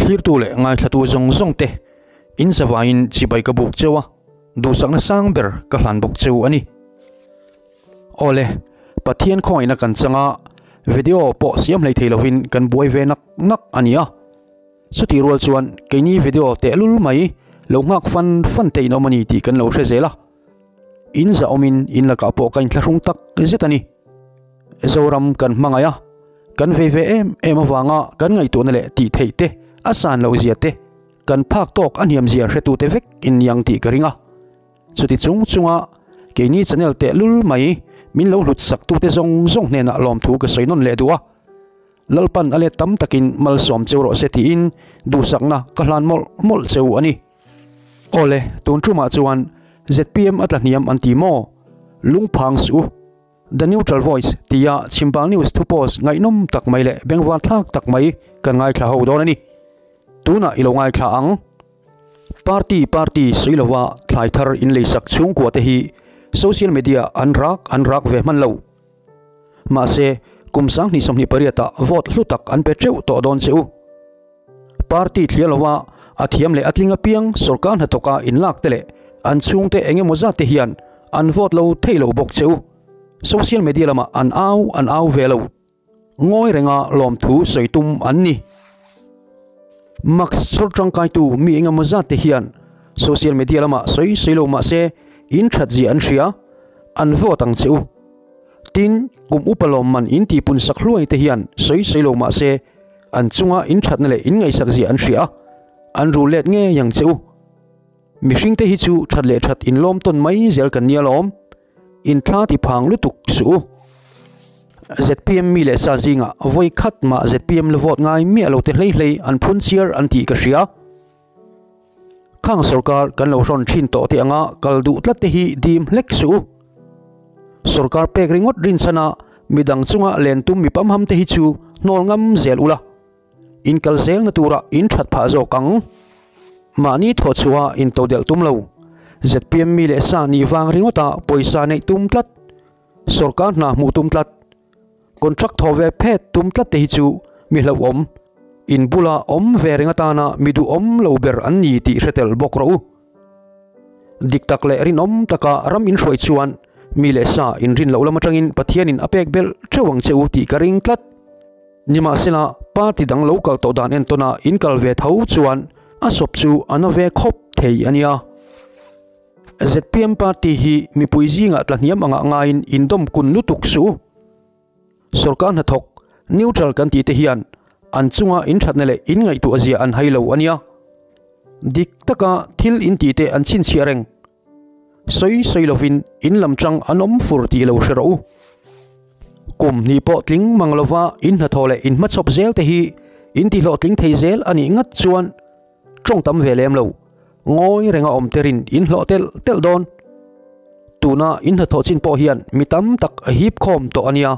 Thlirtu leh ngaithlatu zawng zawng te in zavaiin chibai ka buk cheu a, duhsakna sang ber ka hlan bawk cheu a ni. Awle, Pathian khawngaihna kan chang a, video pawh siam hlei thei lovin kan buai ve nak nak a ni a. Chutih rual chuan keini video tehlul mai lo nghak fan fan te in awm a ni tih kan lo hre zel a. In zah awmin in lakah pawh ka inthlahrung tak zet a ni. Zoram kan hmangaih a, kan vei ve em em avanga kan ngaihtuahna leh tih theih te a san loh zia te, kan phak tawk a hniam zia hretute vek in ni ang tih ka ring a. Chuti chung chunga keini channel tehlul mai min lo hlut sak tute zawng zawng hnenah lawmthu ka sawi nawn leh duh a. Lalpan a let tam takin malsawm cheu rawh se tiin duhsakna ka hlan mawlh mawlh cheu a ni. Awle, tun tumah chuan zpm a tla hniam an ti maw? Lungphang suh u. The Neutral Voice tia Chhimbal News thu post ngaihnawm tak mai leh bengvar thlak tak mai kan ngaithla ho dawn a ni. Tunah i lo ngaithla ang. Party party sawi lova thlai thar in leisak chhungkua te hi social media an rak an rak ve hman lo. Mahse, kum 2028 ah vote hlu tak an pe teuh tawh dawn che u. Party thliar lova a thiam leh a tling apiang sorkar hnathawka inlak te leh an chhungte eng emaw zat te hian an vote lo thei lo bawk che u. Social media lamah an au an au ve lo. Ngawi renga lawmthu sawi tum an ni. Max chhawr tangkaitu mi eng emaw zat te hian social media lamah sawi sawi lo mahse in that zia an hria, an vote ang che u. Tin, kum upa lawmman in tihpun sak hluai te hian sawi sawi lo mahse an chunga in thatna leh in ngaihsak zia an hria a, an rul let ngei ang che u. Mihring te hi chu that leh that in lawm tawn mai zel kan nia lawm. In thla ti phang lutuk suh u. Zpm mi leh sa zingah vawi khat mah zpm la vote ngai miah lo te hlei hlei an phun chiar an tih ka hria. Khang sorkar kan lo hrawn thin tawh te anga kal duh tlat te hi dim hlek suh u. Sorkar pek ringawt rinchhana midang chunga len tum mi pamham te hi chu hnawl ngam zel ula. In kal zelna tura in that phah zawk ang. Mahni thawh chhuaha in todelh tum lo. Zpm mi leh sa nih vang ringawta pawisa neih tum tlat. Sorkar hna hmuh tum tlat. Contract thawh ve phet tum tlat te hi chu mi hlauhawm. In bula awm ve reng atana mi duhawm lo ber an ni tih hre tel bawk rawh u. Dik tak leh rinawm taka ram in hruai chuan mi leh sa in rin loh lam atangin Pathianin a pek belh theuh ang che u tih ka ring tlat. Nimahsela, party dang lo kal tawh dan entawna in kal ve tho chuan a sawp chu a na ve khawp thei a nia. Zpm party hi mipui zingah tla hniam angah ngaiin indawm kun lutuk suh u. Sorkar hnathawk, neutral kan tih te hian an chunga inthatna leh inngaihtuah zia an hai lo a nia. Dik taka thil intih te an chhinchhiah reng. Sawi sawi lovin in lam chang an awm fur tih lo hre rawh u. Kum hnih pawh tling mang lova in hnathawh leh in hmachhawp zel te hi in ti hlawhtling thei zel a nih ngat chuan tawng tam ve lem lo, ngawi renga awm terin in hlawh telh telh dawn. Tuna in hnathawh chin pawh hian mi tam tak a hip khawm tawh a nia.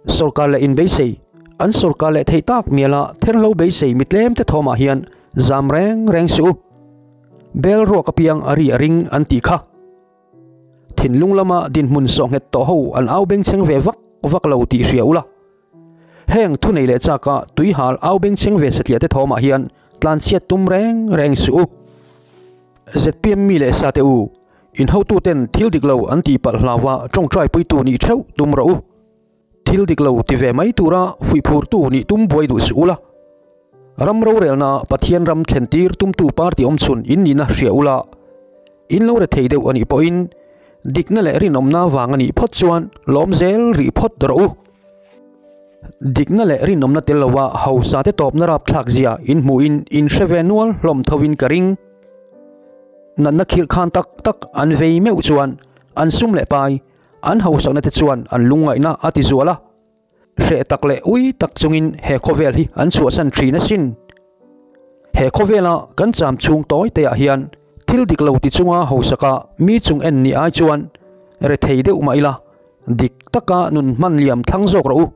Sorkar leh in beisei, an sorkar leh theih tak miala therhlo beisei mi tlem te thawmah hian zam reng reng suh u. Bel ruak apiang a ri a ring an tih kha. Thinlung lama dinhmun sawhnghet tawh ho an au bengchheng ve vak vak lo tih hria ula. Heng thunei leh chaka tuihal au bengchheng ve satliah te thawmah hian tlanchhiat tum reng reng suh u. Zpm mi leh sa te u, in hotuten thil dik lo an tih palh hlauva tawngtai puitu nih theuh tum rawh u. Thil dik lo ti ve mai tura fuihphurtu nih tum buai duh suh ula. Ram rorelna Pathian ram thlentir tumtu party awmchhun in nihna hria ula. In lo rethei deuh a nih pawhin dikna leh rinawmna vang a nih phawt chuan lawm zel rih phawt rawh u. Dikna leh rinawmna tel lova hausa te tawpna rapthlak zia in hmuhin in hre ve nual hlawm thovin ka ring. Natna khirh khan tak tak an vei meuh chuan an sum leh pai, an hausakna te chuan an lungngaihna a ti zual a. Hreh tak leh ui tak chungin he khawvel hi an chhuahsan thin asin. He khawvela kan cham chhung tawi te ah hian thil dik lo ti chunga hausaka mi chung en ni ai chuan rethei deuh mah ila dik taka nun hman liam thlang zawk rawh u.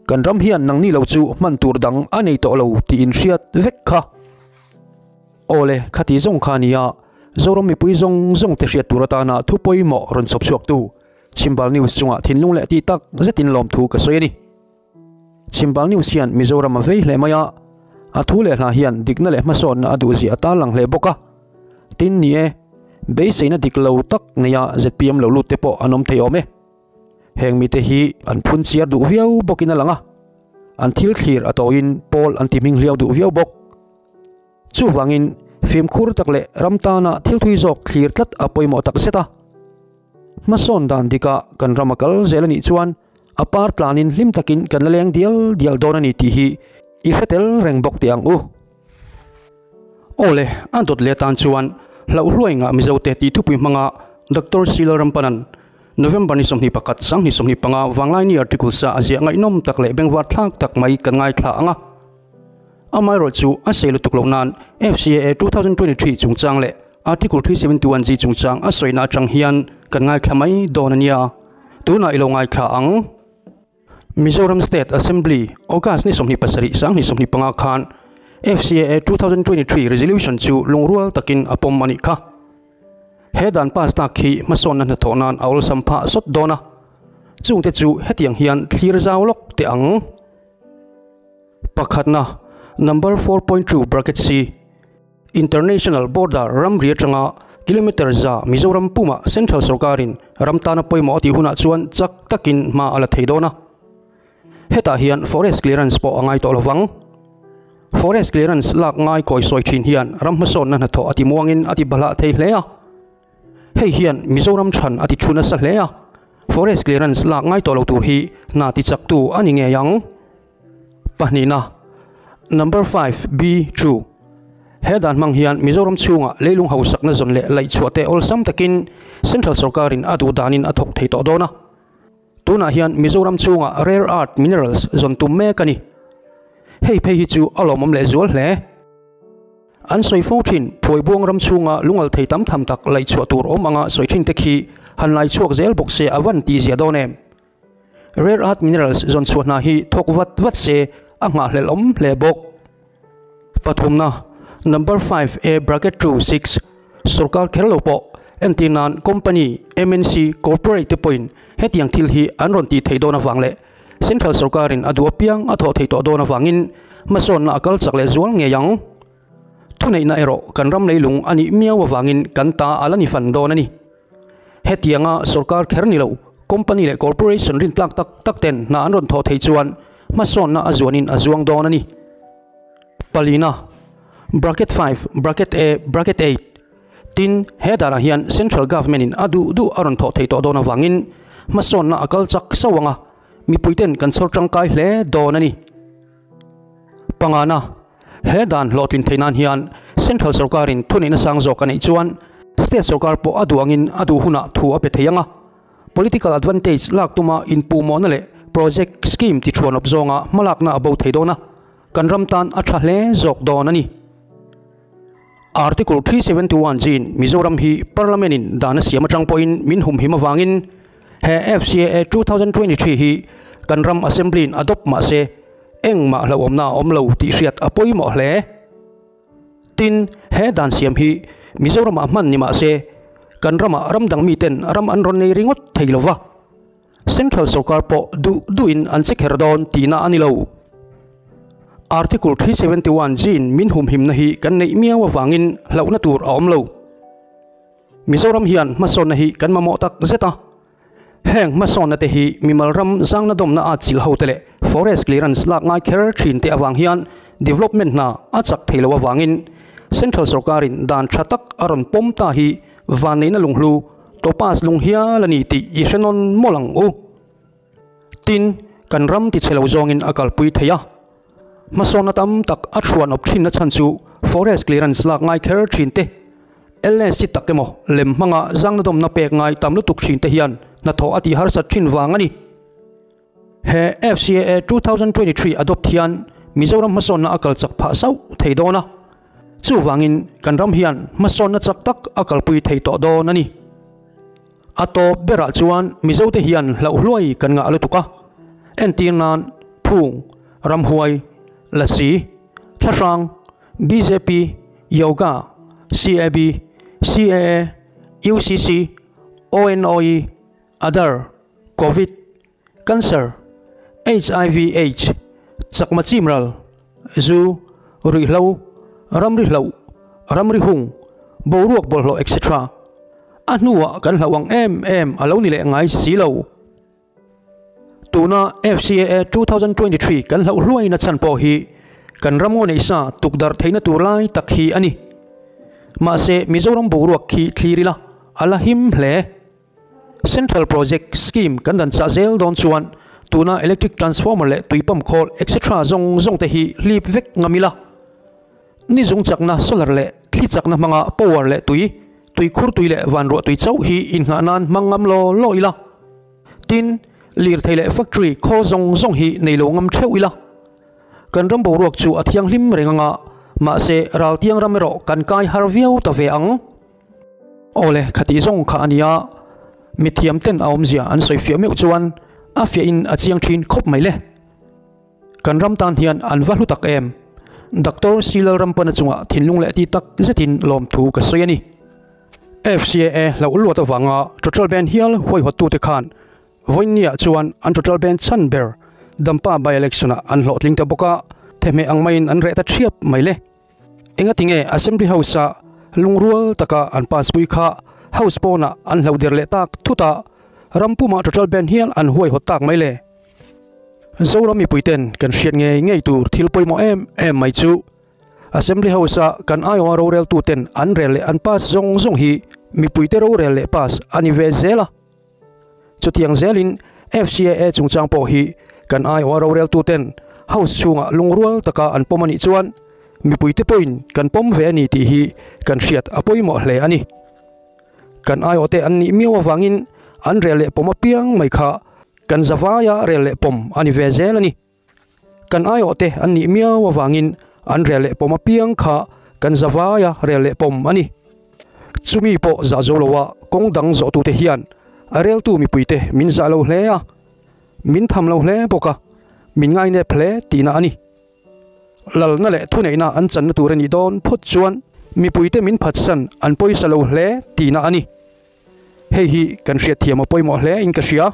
Kan ram hian nangni lo chu hman tur dang a nei tawh lo tih in hriat vek kha. Awle, khati zawng kha nia Zoram mipui zawng zawng te hriat tur atana thu pawimawh rawn chhawp chhuak tu Chhimbal News chungah thinlung leh tih tak zetin lawmthu ka sawi a ni. Chhimbal News hian Mizoram a vei hle mai a. A thu leh hla hian dikna leh hmasawnna a duhzia a tarlang hle bawk a. Tin ni e, beiseina dik lo tak neia zpm lo lut te pawh an awm thei awm e. Heng mite hi an phun chiar duh viau bawkin a lang a, an thil thlir a tawiin pawl an ti hming hliau duh viau bawk. Chuvangin fimkhur tak leh ram tana thil thui zawk thlir tlat a pawimawh tak zet a. Hmasawn dan dikah kan ram a kal zel a nih chuan a par tlanin hlim takin kan la leng dial dial dawn a ni tih hi i hre tel reng bawk teh ang u. Aw le, a dawt leh atan chuan hlauhluai ngah Mizote tih thupui hmanga Doctor Sila Rampanan November ni 21 2025 Vanglaini article sa a ziah ngaihnawm tak leh bengvar thlak tak mai kan ngaithla ang a. Amaherawhchu a sei lutuk loh nan FCAA 2023 chungchang leh Article 371G chungchang a sawina atang hian kan ngaithla mai dawn a nia. Tunah i lo ngaithla ang. Mizoram State Assembly, August ni 27 2025 khan FCAA 2023 Resolution chu lungrual takin a pawm a nih kha. He dan pass tak hi hmasawnna hnathawh nan a awlsam phah sawt dawn a. Chungte chu hetiang hian thlir zau lawk teh ang. Pakhatna, Number 4.2 bracket C, International border ramri atanga kilometre za Mizoram pumah Central sorkarin ram tana pawimawh a tih hunah chuan chak takin hma a la thei dawn a. Hetah hian forest clearance pawh a ngai tawh lovang. Forest clearance lak ngai kawi sawi thin hian ram hmasawnna hnathawh a ti muangin a ti bahlah thei hle a. Hei hian Mizoram chhan a ti thu nasa hle a, forest clearance lak ngai tawh lo tur hi hna ti chaktu a ni ngei ang. Pahnihna, Number 5 B True. He dan hmang hian Mizoram chhunga leilung hausakna zawn leh laihchhuah te awlsam takin Central sorkarin a duh danin a thawk thei tawh dawn a. Tunah hian Mizoram chhunga rare earth minerals zawn tum mek a ni. Hei phei hi chu a lawmawm leh zual hle. An sawi fo thin, Phuaibuang ram chhunga lungal thei tam tham tak laihchhuah tur awm anga sawi thin te khi han laichhuak zel bawk se a van tihzia dawn em? Rare earth minerals zawn chhuah hna hi thawk vat vat se a nghahhlelh awm hle bawk. Pathumna, Number 5 A bracket 2 6, Sorkar kher lo pawh entir nan company, MNC, corporate te pawhin hetiang thil hi an rawn tih theih dawn avang leh Central sorkarin a duh apiang a thawh theih tawh dawn avangin hmasawnna a kal chak leh zual ngei ang. Thuneihna erawh kan ram leilung a nih miau avangin kan ta a la ni fan dawn a ni. Hetianga sorkar kher ni lo, company leh corporation rintlak tak tak ten hna an rawn thawh theih chuan hmasawnna a zuanin a zuang dawn a ni. Palina, Bracket 5, Bracket A, Bracket 8, Tin, he danah hian Central Government in a duh duh a rawn thawh theih tawh dawn avangin hmasawnna a kal chak sauh ang a, mipuiten kan chhawr tangkai hle dawn a ni. Pangana, He dan hlawhtlin theih nan hian Central sorkarin thuneihna sang zawk a neih chuan State sorkar pawh a duh angin a duh hunah thu a pe thei ang a. Political advantage lak tuma inpuhmawhna leh project scheme tithuanawp zawnga hmalakna a bo thei dawn a, kan ram tan a tha hle zawk dawn a ni. Article 371 Jin Mizoram hi Parliament in dan a siam atang pawhin min humhim avangin he FCAA 2023 hi kan ram Assembly in adopt mahse engmah hlauhawmna a awm lo tih hriat a pawimawh hle. Tin, he dan siam hi Mizoramah hman ni mahse kan ramah ram dang miten ram an rawn nei ringawt thei lova, Central sorkar pawh duh duhin an che kher dawn tihna a ni lo. Article 371 Jin min humhimna hi kan neih miau avangin hlauhna tur a awm lo. Mizoram hian hmasawnna hi kan mamawh tak zet a. Heng hmasawnna te hi mimal ram zangna dawmna a chilh ho te leh forest clearance lak ngai kher thin te avang hian development hna a chak thei lo avangin Central sorkarin dan tha tak a rawn pawm ta hi vanneihna lunghlu Topaz lung hial a ni tih i hre nawn mawlh ang u. Tin, kan ram ti chhe lo zawngin a kalpui thei a. Hmasawnna tam tak a thuan awp thinna chhan chu forest clearance lak ngai kher thin te, LSC tak emaw lem hmanga zangna dawmna pek ngai tam lutuk thin te hian hnathawh a tih harsat thin vang a ni. He FCAA 2023 adopt hian Mizoram hmasawnna a kal chak phah sauh thei dawn a. Chuvangin kan ram hian hmasawnna chak tak a kalpui thei tawh dawn a ni. A tawp berah chuan Mizote hian hlauhluai kan ngah lutuk a, entir nan Phung, Ramhuai, Lasi, Thlahrang, bjp, Yoga, CAB, CAA, UCC, ONOE, Adar, Covid, Cancer, HIV, Aids, Chakma Chimral, Zu, Ruihhlo, ramri hloh, ramri hung, boruak bawlhhlawh etc. A hnuah kan hlauh ang em em a lo ni leh ngai si lo. Tuna FCAA 2023 kan hlauh hluaina chhan pawh hi kan ram ngaw neihsa tukdarh theihna tur lai tak hi a ni. Mahse Mizoram boruak khi thlir ila a la him hle. Central Project Scheme kan dan chah zel dawn chuan tuna electric transformer leh tui pump khawl etc zawng zawng te hi hlip vek ngam ila. Ni zung chakna solar leh thli chakna hmanga power leh tui, tui khur tui leh vanruah tui chauh hi inngah nan hmang ngam law law ila. Tin, lirthei leh factory khawl zawng zawng hi nei lo ngam theuh ila. Kan ram boruak chu a thianghlim reng anga mahse raltiang ram erawh kan kai har viau ta ve ang. Awle, khatih zawng kha a nia, mithiam ten a awmzia an sawi fiah meuh chuan a fiahin a chiang thin khawp mai le. Kan ram tan hian an va hlu tak em? Doctor Silal Rampana chungah thinlung leh ti tak zetin lawmthu ka sawi a ni. FCAA hlauh luat avanga Total Band hial huaihawttute khan Vawiinniah chuan an Total Band chhan ber Dampa by-election-ah an hlawhtling ta bawk a, thehmeh ang maiin an reh ta thiap mai le. Engatinge Assembly House-a lungrual taka an pass pui kha House pawnah an hloh der leh tak thut a, ram pumah Total Band hial an huaihawt tak mai le? Zoram mipuiten kan hriat ngei ngei tur thil pawimawh em em mai chu Assembly House-a kan aiawha roreltuten an rel leh an pass zawng zawng hi mipuite rorel leh pass a ni ve zel a. Chutiang zelin FCAA chungchang pawh hi kan aiawha roreltuten House chhungah lungrual taka an pawm a nih chuan mipuite pawhin kan pawm ve a ni tih hi kan hriat a pawimawh hle a ni. Kan aiawhte an nih miau avangin an rel leh pawm apiang mai kha kan zavaia rel leh pawm a ni ve zel a ni. Kan aiawhte an nih miau avangin an rel leh pawm apiang kha kan zavaia rel leh pawm a ni. Chumi pawh zah zo loa kawng dang zawhtute hian a reltu mipuite min zah lo hle a, min tham lo hle bawk a, min ngainep hle tihna a ni. Lalna leh thuneihna an channa tur a nih dawn phawt chuan mipuite min phatsan an pawisa lo hle tihna a ni. Hei hi kan hriatthiam a pawimawh hle in ka hria.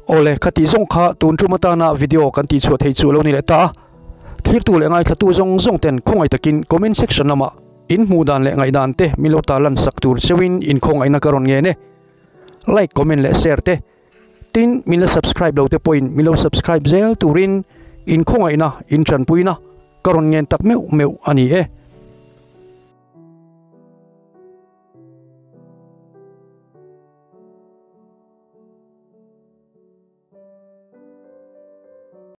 Awle, ka tih zawng kha tun tum atana video kan tih chhuah thei chu lo ni leh ta a. Thirtu leh ngaithlatu zawng zawng ten khawngaih takin comment section lamah in hmuh dan leh ngaihdan te min lo tarlan sak tur cheuhin in khawngaihna ka rawn ngen e. Like, comment leh share te. Tin, min la subscribe lo te pawhin min lo subscribe zel turin in khawngaihna in tanpuina ka rawn ngen tak meuh meuh a ni e.